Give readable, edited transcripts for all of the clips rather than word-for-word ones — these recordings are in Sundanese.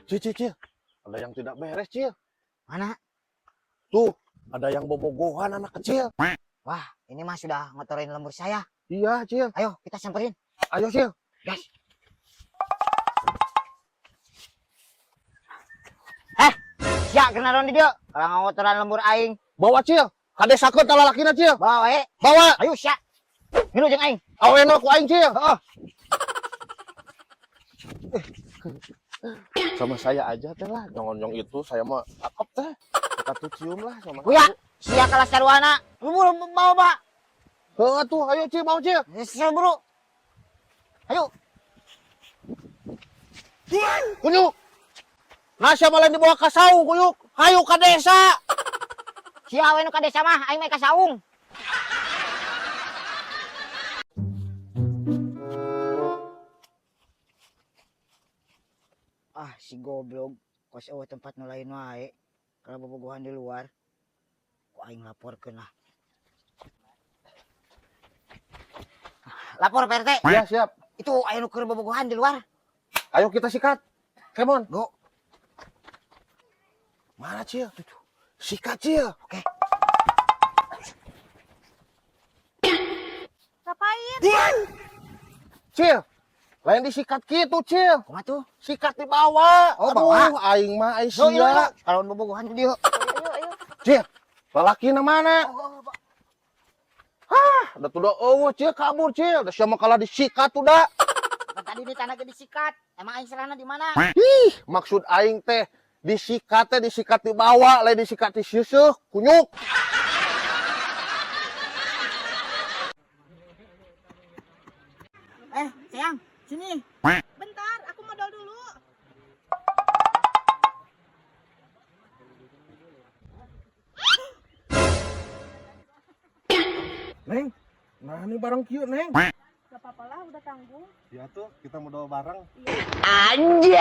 Cil, cil, cil. Ada yang tidak beres, Cil. Mana? Tuh, ada yang bobogohan anak kecil. Wah, ini mah sudah ngotorin lembur saya. Iya, Cil. Ayo, kita samperin. Ayo, Cil. Gas. Eh, sia kenaron di dieu. Kalau ngotoran lembur aing, Bawa, Cil. Ka desakeun tah lalakina, Cil. Bawa we. Bawa. Ayo sia. Ngilu jeung aing. Aweno ku aing, Cil. Heeh. Sama saya aja teh lah. Nyong itu saya mah cakep teh. Kita tuh cium lah sama. Kuya, sia kalah sarwana. Lu buru bawa, Pak. Heeh tuh, ayo Cil, mau Cil. Sia buru. Ayo. Kunyuk. Nah, siapa lain dibawa ke saung, Kunyuk? Hayu ke desa. Sia we nu ka desa mah, aing mah ka saung. Ah, si goblok. Kos eueuh tempat nu lain wae. Kalau bobogohan di luar, ku aing laporkeun lah. Lapor Pak RT. Iya, siap. Itu aya nu keur bobogohan di luar. Ayo kita sikat. Come on. Go. Mana, Cil? Tuh, tuh. Sikat, Cil. Oke. Ngapain? Cil. Lain disikat gitu, Cil. Kumaha tuh? Sikat dibawa. Oh, Aduh, bawa. Aing mah aing Yo, yo, yo. sia. Kalau bobogohan di dieu. Ayo, ayo. Cil, lalakina mana? Oh, oh, Pak. Hah, udah tuh udah eueuh, Cil, kabur, Cil. Udah sia mah kalah disikat udah. Kan tadi di tanah ge disikat. Emang aing serana di mana? Ih, maksud aing teh disikat teh disikat dibawa, lain disikat di siseuh, kunyuk. Eh, sayang, sini. Bentar, aku modal dulu. Neng, nah ini barang kieu, Neng. Gak apa-apa lah, udah tanggung. Ya tuh, kita modal bareng. Anjay.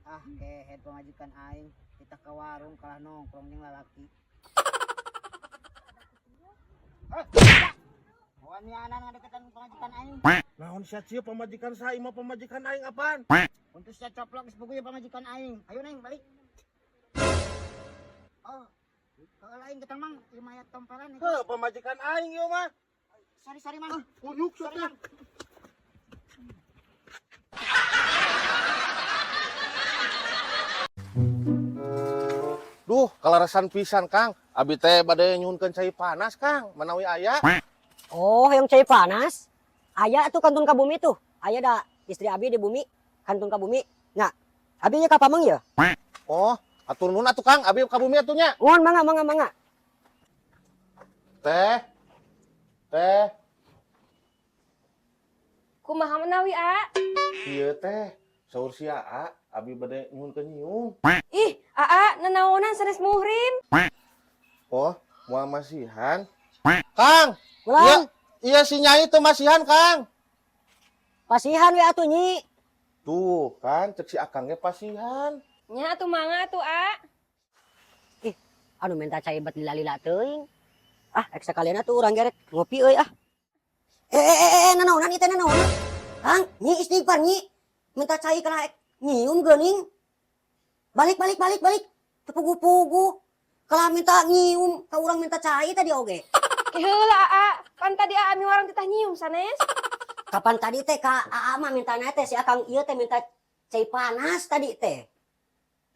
Ah, kehed pamajikan aing. Kita ke warung kalah nongkrong jeung lalaki. Wanianan ngadeketan pamajikan aing. Naon sia Cil pamajikan saya mah pamajikan aing apaan? Untuk sia coplok geus puguh pamajikan aing. Ayo Neng, balik. Oh, kalau lain ketang Mang, ieu mayat tompelan itu. Heuh, pamajikan aing ieu mah. Sorry, sorry Mang. Kunyuk sia Sorry, teh. Mang. Duh, kaleresan pisan, Kang. Abi teh bade nyuhunkeun cai panas, Kang. Manawi aya. Oh, yang cai panas. Aya tuh kantun ka bumi tuh. Aya da istri abi di bumi, kantun ka bumi. Nah, abi nya ka pameng ya? Oh, atur nuhun atuh, Kang. Abi ka bumi atuh nya. Mohon mangga mangga mangga. Teh. Teh. Kumaha menawi, A? Ieu teh. Saur sia, A. Abi bade nyuhunkeun nyium. Ih, Aa, nanaonan sanes muhrim. Oh, moal masihan. Kang. Iya, Ulang, iya si Nyai teu masihan, Kang. Pasihan we atuh Nyi. Tuh, kan cek si Akang ge pasihan. Nya atuh mangga atuh, A. Ih, anu minta cai bet lila-lila teuing. Ah, ek sakalian atuh urang gerek ngopi euy ah. Eh eh eh eh nanaonan ieu teh nanaonan? Kang, Nyi istighfar Nyi. Minta cai kana ek nyium geuning. Balik balik balik balik. Teu puguh-puguh. Kalah minta nyium, ka urang minta cai tadi oge. Ke heula, Aa. Pan tadi Aa miwarang titah nyium sanes. Kapan tadi teh ka Aa mah minta teh si Akang ieu teh minta cai panas tadi teh.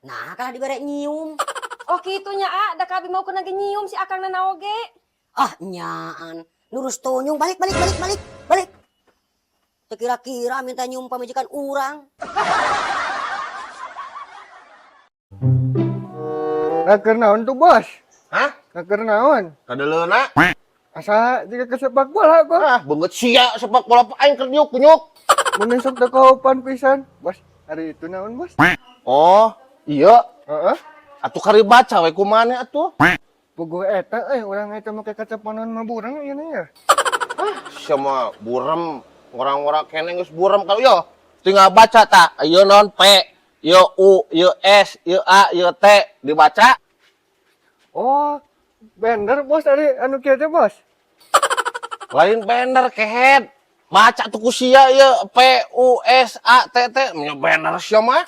Nah, kalah dibere nyium. Oh kitu nya, A. Da ka abi mau kena ge nyium si Akang nana oge. Ah, nyaan. Lurus tonyong balik balik balik balik balik. Teu kira-kira minta nyium pamajikan urang. Ngaker naon tuh bos? Hah? Ngaker naon? Kadeleuna. Asa jika ke sepak bola bos. Ah, beungeut sia sepak bola pa aing keur diuk kunyuk. Mun sok teu kaopan pisan. Bos, hari itu naon bos? Oh, iya. Heeh. Atuh kari baca we kumaha atuh. Puguh eta euy urang eta make kaca panon mah bureng ieu ya. Sia mah burem, orang-orang kene geus burem kalau yo. Tinggal baca tak, ieu naon P, ieu U, ieu S, ieu A, ieu T, dibaca. Oh, bener bos ari anu kieu teh bos. Lain bener kehed. Baca tuh ku sia ieu P U S A T T nya bener sia mah.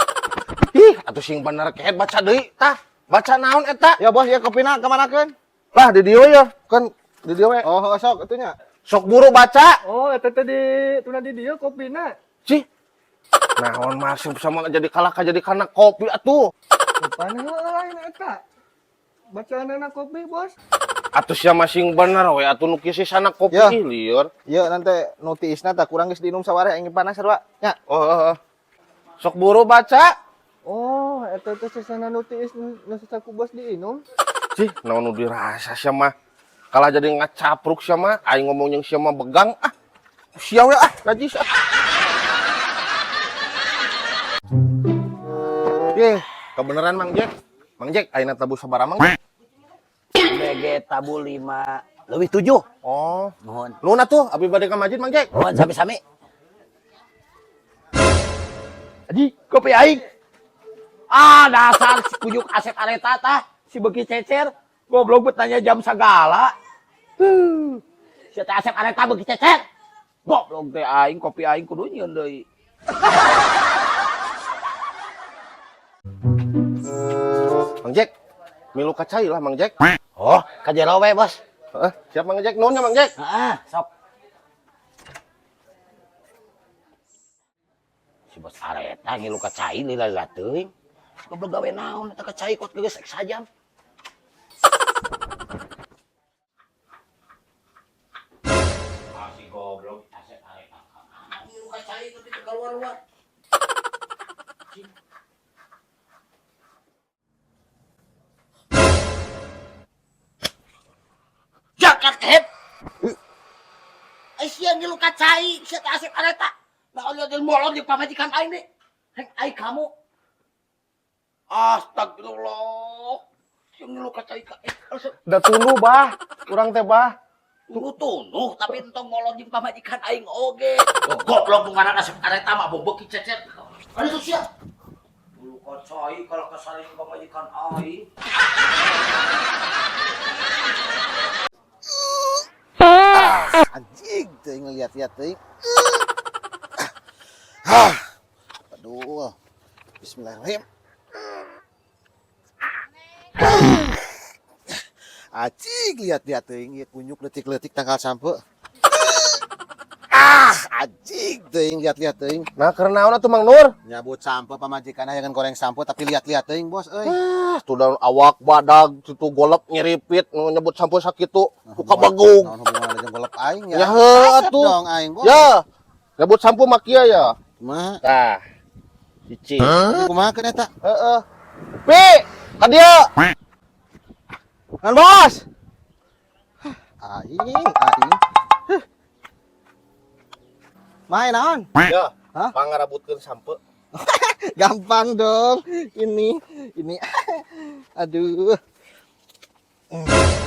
Ih, atuh sing bener kehed baca deui tah. Baca naon eta? Ya bos, ya kopina kemanakeun? Lah di dieu ya, kan di dieu we. Oh, sok atuh nya. Sok buru baca. Oh, eta teh di tuna di dieu kopina. Cih. Naon masuk sama jadi kalah ka jadi kana kopi atuh. Rupana heueuh lain eta. Bacaanana kopi, Bos. Atuh sia mah sing bener we atuh nu kieu sana kopi Ya. ih lieur. Ieu nanti nu tiisna tah kurang geus diinum sawareh aing panas sarua. Nya. Oh, oh, oh. Sok buru baca. Oh, eta teh sesana nu tiis nu saku bos diinum. Cih, naon nu dirasa sia mah. Kalah jadi ngacapruk sia mah, aing ngomong jeung sia mah begang ah. Sia we ah, najis ah. Ih, kebeneran Mang Jack. Mang Jack, ayeuna tabu sabaraha Mang? BG tabu 5 leuwih 7. Oh, Nuhun. nuhun atuh abi bade ka masjid Mang Jack. Nuhun sami-sami. Aji, kopi aing. Ah, dasar si kujuk Asep Areta tah, si beuki cecer. Goblok bet nanya jam sagala. Huh. Si teh Asep Areta beuki cecer. Goblok teh aing kopi aing kudu nyieun deui. Mang Jack, milu ka cai lah Mang Jack. Oh, ka jero we, Bos. Heeh, siap Mang Jack, nuhun ya Mang Jack. Heeh, sok. Si bos Areta ngilu ka cai lila-lila teuing. Goblok gawe naon eta ka cai kot geus ek sajam. Ah, si goblok Asep Areta. Ngilu ka cai tapi teu keluar-luar. Jakat head. Ai sia ngilu ka cai, sia teh Asep Areta. Naon lieur molor jeung pamajikan aing deui. Heng aing kamu. Astagfirullah. Sia ngilu ka cai ka Da tunduh bah, urang teh bah. Tunu-tunu tapi entong molor jeung pamajikan aing oge. Oh, goblok nu ngaran Asep Areta mah beuki cecer. Aduh tuh sia. Ngilu ka cai kalau kasaring pamajikan aing. Anjing teuing ngeliat-liat teuing. Hah. Aduh. Bismillahirrahmanirrahim. Anjing lihat-lihat teuing ieu kunyuk leutik-leutik tangkal sampe. Ah, anjing teuing lihat-lihat teuing. Nah, keur naon atuh Mang Nur? Nyabut sampe pamajikan hayang goreng sampe tapi lihat-lihat teuing bos euy. Ah, tuh daun awak badag itu golep nyeripit nu nyebut sampo sakitu ku kabagug. Naon hubunganna jeung golep aing ya? Ya heuh Asep atuh. dong aing bos. Ya. Nyebut sampo mah kieu ya. Kumaha? Tah. Hiji. Kumaha keun eta? Heeh. Pi, ka dieu. Ngan bos. Aing, aing. Main naon? Ya, Hah? pangarabutkeun sampe. Gampang dong. Ini, ini. Aduh.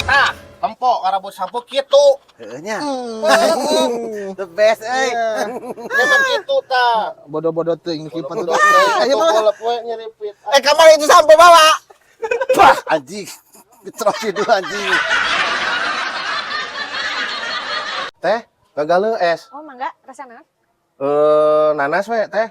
Tah, tempo ngarabut sampo kitu. Heeh nya. The best euy. Memang kitu tah. Bodoh-bodoh teuing kieu Bodoh-bodoh patut. teuing, Ayo atuh bawa. golep we nyeripit. Eh kamari itu sampe bawa. Wah, anjing. Kecerok itu anjing. Teh, gagaleuh es. Oh, mangga, rasa naon? Eh, nanas we teh.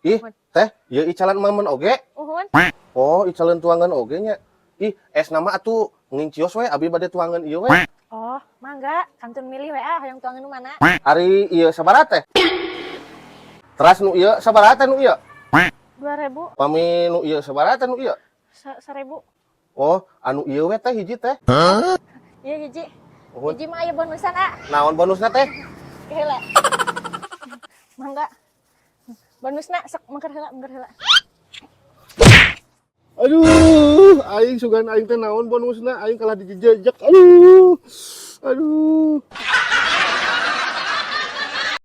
Ih, teh, ieu icalan mamen oge. Uhun. Oh, icalan tuangan oge nya. Ih, es nama atuh ngincios we abi bade tuangan ieu we. Oh, mangga, kantun milih we ah hoyong tuangan nu mana? Ari ieu sabaraha teh? Teras nu ieu sabaraha teh nu ieu? 2000, Pami nu ieu sabaraha teh nu ieu? 1000. Oh, anu ieu we teh hiji teh. Iya hiji. Uhun. Hiji mah aya bonusan ah. Naon bonusna teh? Heula. Mangga. Bonusna sok mengker heula, mengker heula. Aduh, aing sugan aing teh naon bonusna aing kalah dijejek. Aduh. Aduh.